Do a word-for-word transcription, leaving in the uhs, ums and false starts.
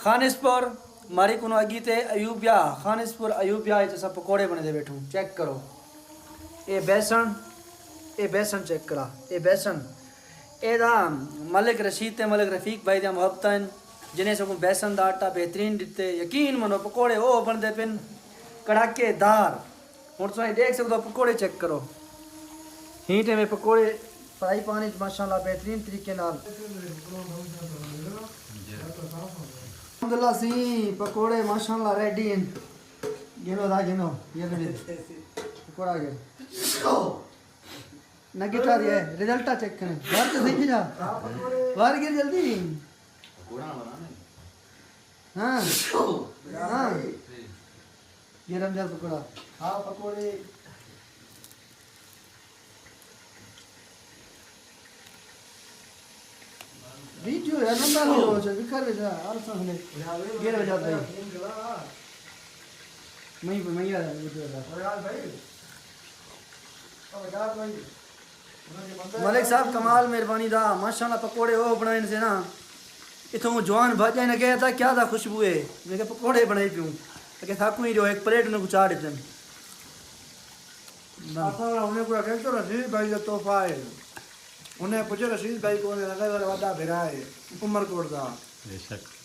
خانس پور ماری کنوں اگی تے ایوبیا، خانس پور ایوبیا اچ اساں پکوڑے بݨیندے ٻیٹھوں، چیک کرو۔ اے بیسݨ، اے بیسݨ چیک کرا، اے بیسݨ۔ اے دا ملک رشید تے ملک رفیق بھائی دیاں محبتاں ہن، جنہیں ساکوں بیسݨ دا آٹا بہترین ݙتے۔ یقین منو، پکوڑے او بݨدے پن، کڑاکے دار۔ ہݨ تساں ݙیکھ سڳدو، پکوڑے چیک کرو۔ ہیں ٹائم اے پکوڑے فرائی پین اچ ماشاءاللہ بہترین طریقے نال۔ الحمدللہ سئیں، پکوڑے ماشاءاللہ ریڈی ہن۔ گھنو دا گھنو، یہ لے۔ پکوڑا گھن۔ نہ گٹا دے، رزلٹ چیک کریں۔ باہر تو صحیح جا۔ باہر گر جلدی۔ ہاں۔ ہاں۔ گرم جل پکوڑا۔ ہاں، پکوڑے۔ ویڈیو ہے، لمبا ویڈیو ہے، بکھر وچ ہے، ہر سامنے۔ گیر وجہ پئی۔ میں، میں یار ویڈیو ہے۔ ملک صاحب، کمال، مہربانی دا، ماشاءاللہ پکوڑے او بݨائن سے نا۔ اتھوں جوان بھڄ آئن، اگے تا کیا دا خوشبو ہے؟ میں کہ پکوڑے بݨائی پیوں۔ اگے تھا کوئی جو ایک پلیٹ انہاں کو چاڑ ݙتن۔ اساں انہیں کو آکھیا کہ رشید بھائی دا تحفہ ہے۔ انہیں پوچھے رشید بھائی کون ہے؟ لگا سارا وݙا بھرا ہے، عمر کوٹ دا۔ بے شک۔